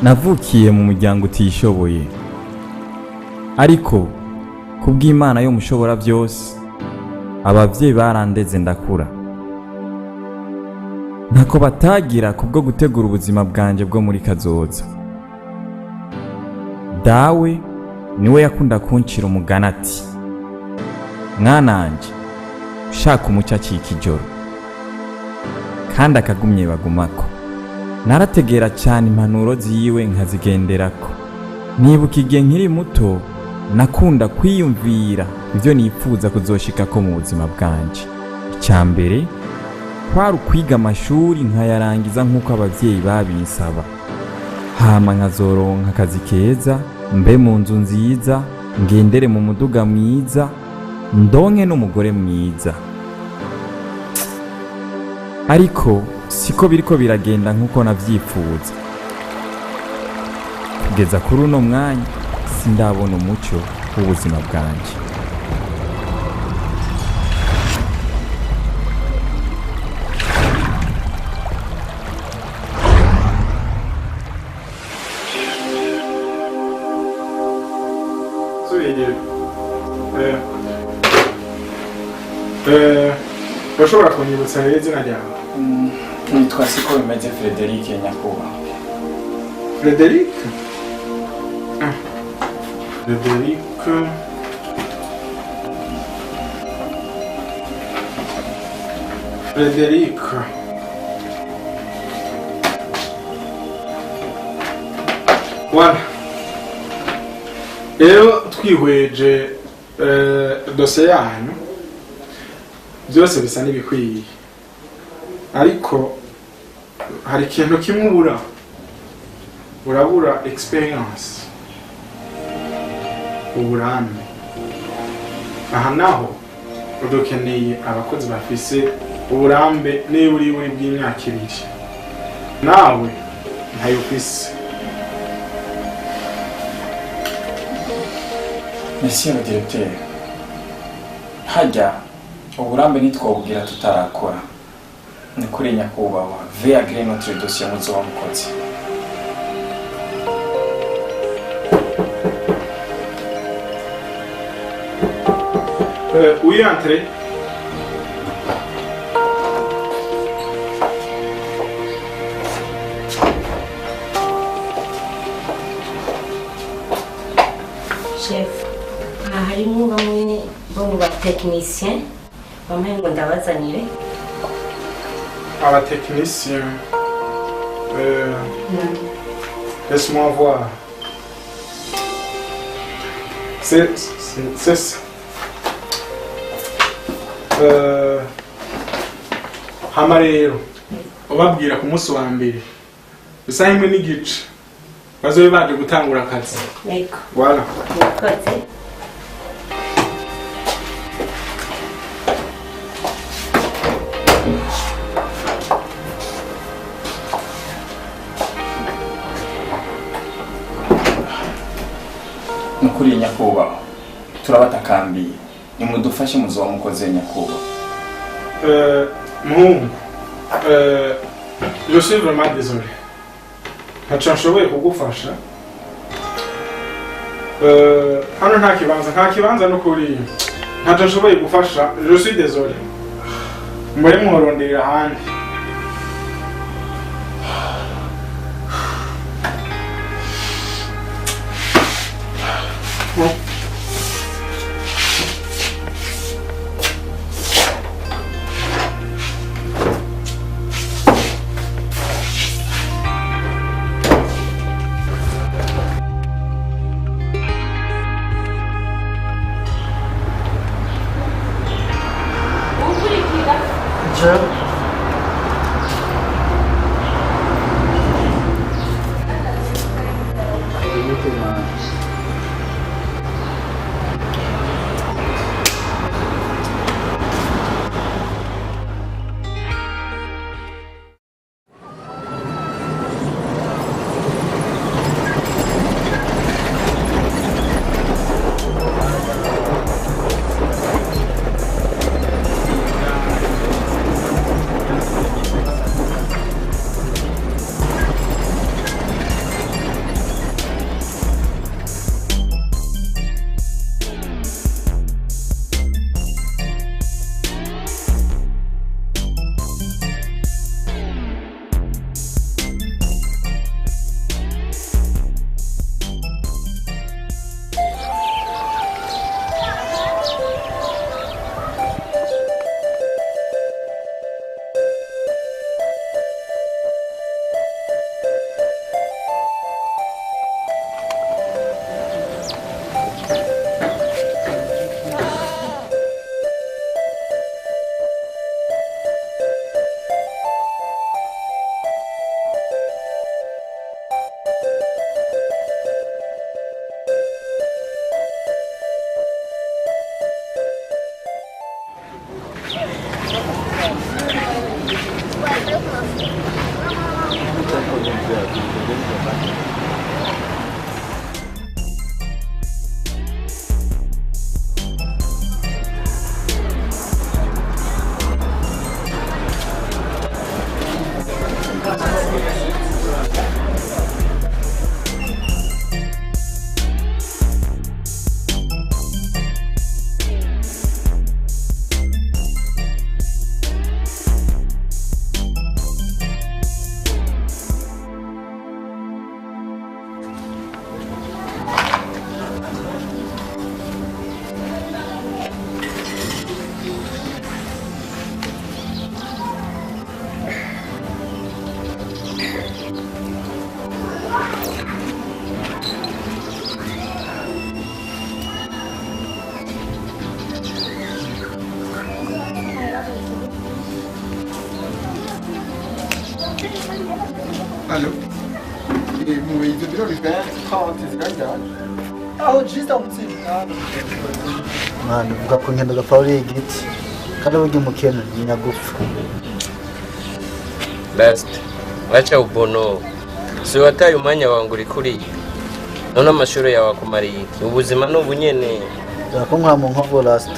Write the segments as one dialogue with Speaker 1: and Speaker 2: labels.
Speaker 1: Navukiye mu muryango utishoboye, ariko kubw'Imana yo mushobora byose, abavyeyi barandeze ndakura. Ntako batagira kubwo gutegura ubuzima bwanje bwo muri kazoza. Dawe niwe yakunda kuncira umugani ati: mwananje, ushaka umuco acika ijoro, kandi akagumye bagumako. Narategera cyane impanuro ziwe nkazigenderako. Nibuka igihe nkiri muto nakunda kwiyumvira ibyo nifuza kuzoshikako mu buzima bwanje. Icya mbere kwari ukwiga amashuri nkayarangiza nk'uko abavyeyi babinsaba, hama nkazoronka akazi keza, mbe mu nzu nziza, ngendere mu muduga mwiza, ndonke n'umugore mwiza. Ariko siko biriko biragenda nk'uko navyifuza. Kugeza kuri uno mwanya sindabona umuco w'ubuzima bwanje.
Speaker 2: Subira. Urashobora kunyibutsa rero izina ryawe?
Speaker 3: Nitwa siko bimeze Frederic, nyakubahwa.
Speaker 2: Frederic? Ah. Frederic. Frederic. Voilà. Rero twihweje dosiye yanyu, byose bisa n'ibikwiye, ariko hari ikintu kimwe ubura. Urabura experience, uburambe. Aha naho udukeneye abakozi bafise uburambe niburi bw'imyaka 2, nawe ntayo ufise.
Speaker 3: Monsieur le directeur, hajya uburambe ntitwabubwira tutarakora. Ni kuri nyakubahwa, veuillez agréer notre dossier, muzoba mukoze.
Speaker 2: Oui, entrez.
Speaker 4: Chef, aha harimo bamwe bo mu batekinisiye bamwe ngo ndabazanire.
Speaker 2: Abatechniciens. Laisse-moi voir. C'est ça. Hama rero ubabwira ku munsi wa mbere isaha 1:15 bazobe baje gutangura akazi.
Speaker 4: Yego.
Speaker 2: Voilà.
Speaker 4: Murakoze.
Speaker 3: Nukuri nyakubahwa, turabatakambiye, nimudufashe muzoba mukoze nyakubahwa.
Speaker 2: Muhungu, je suis vraiment désolé, ntaco nshoboye kugufasha. Hano nta kibanza, nta kibanza nukuri, ntaco nshoboye gufasha, je suis désolé, mure mworondera ahandi.
Speaker 5: Allô? Ibyo biro bigana 30 zirajyana. Aho jista umutsinda.
Speaker 6: Mwana uvuga ko ngenda gapfa uri igiti. Kandi burya umukene ni nyagupfa.
Speaker 7: Last. Wacha ubono. Si wataye umwanya wangu uri kuriya. None amashuri yawe akumariye iki? Ubuzima ni ubunyene.
Speaker 6: Ko nkwa mu nkovu last.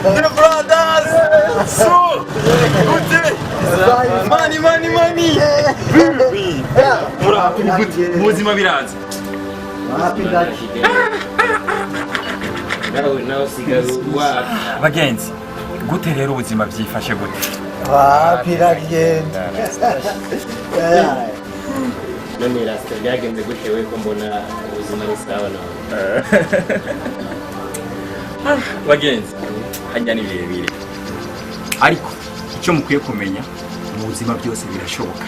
Speaker 3: The brothers! So! Gute! Mani, mani, mani! Gute! Ubuzima biraza. Bagenzi, gute rero ubuzima byifashe gute?
Speaker 6: Biragenda.
Speaker 7: None rasta byagenze gute we ko mbona ubuzima ni sawa none?
Speaker 3: Bagenzi, hajya ni birebire. Ariko icyo mukwiye kumenya mu buzima byose birashoboka.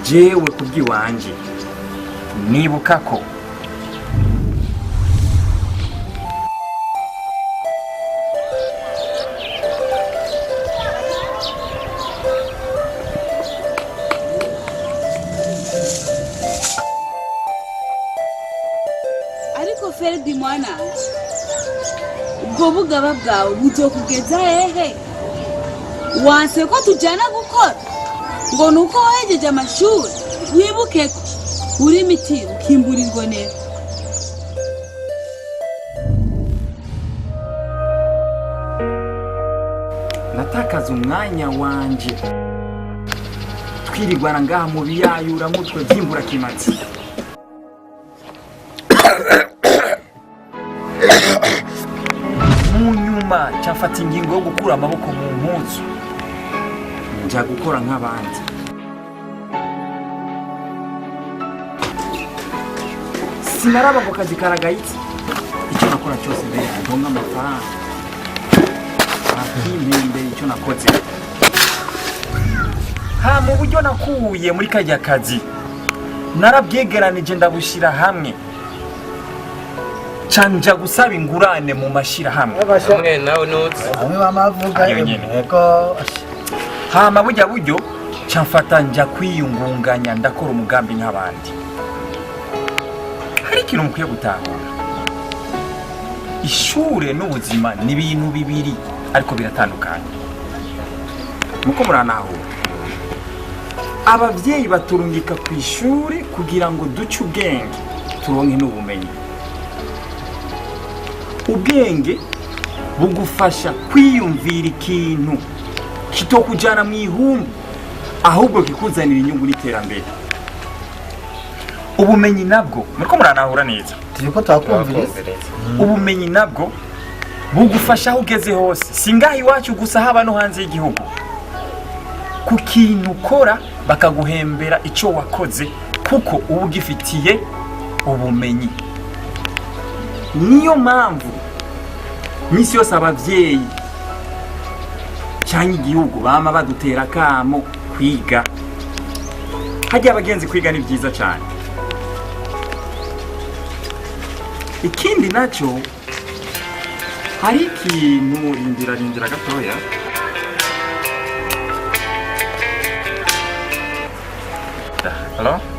Speaker 3: Jewe kubwiwanje nibuka ko
Speaker 8: ariko Ferdi mwana ubwo bugaba bwawe buzokugeza hehe? Wanse ko tujyana gukora ngo nuko wahejeje amashuri wibuke ko uri imiti ukimbura ingonero.
Speaker 3: Natakaza umwanya wanje twirigwana ngaha mu biyayura mutwe byimbura kimatsi. Munyuma cyafata ingingo yo gukura amaboko mu mpuzu njya gukora nk'abandi. Sinaraba ngo kazi karagayitse, icyo nakora cyose mbere ndonka amafaranga akimpembe icyo nakoze. Ha mu buryo nakuye muri kajya kazi narabyegeranije ndabushyira hamwe canja gusaba ingurane mu mashira hamwe.
Speaker 7: Hamwe nawe nutse.
Speaker 6: Hamwe bamavuga yego.
Speaker 3: Hama burya buryo camfata nja kwiyungunganya ndakora umugambi nk'abandi. Hari ikintu mukwiye gutahura. Ishure n'ubuzima ni ibintu bibiri ariko biratandukanye. Muko muranahura. Abavyeyi baturungika ku ishure kugira ngo duce ubwenge turonke n'ubumenyi. Ubwenge bugufasha kwiyumvira ikintu kitokujana mu ihumbu ahubwo kikuzanira inyungu n'iterambere. Ubumenyi nabwo muriko muranahura neza.
Speaker 6: Turiko twakumviriza.
Speaker 3: Ubumenyi nabwo bugufasha aho ugeze hose, singaha iwacu gusa haba no hanze y'igihugu. Ku kintu ukora bakaguhembera icyo wakoze kuko uba ugifitiye ubumenyi. Niyo mpamvu misi yose abavyeyi cyangwa igihugu bama badutera kamo kwiga. Hajya abagenzi kwiga ni byiza cyane. Ikindi nacyo hari ikintu rindira gatoya. Hello?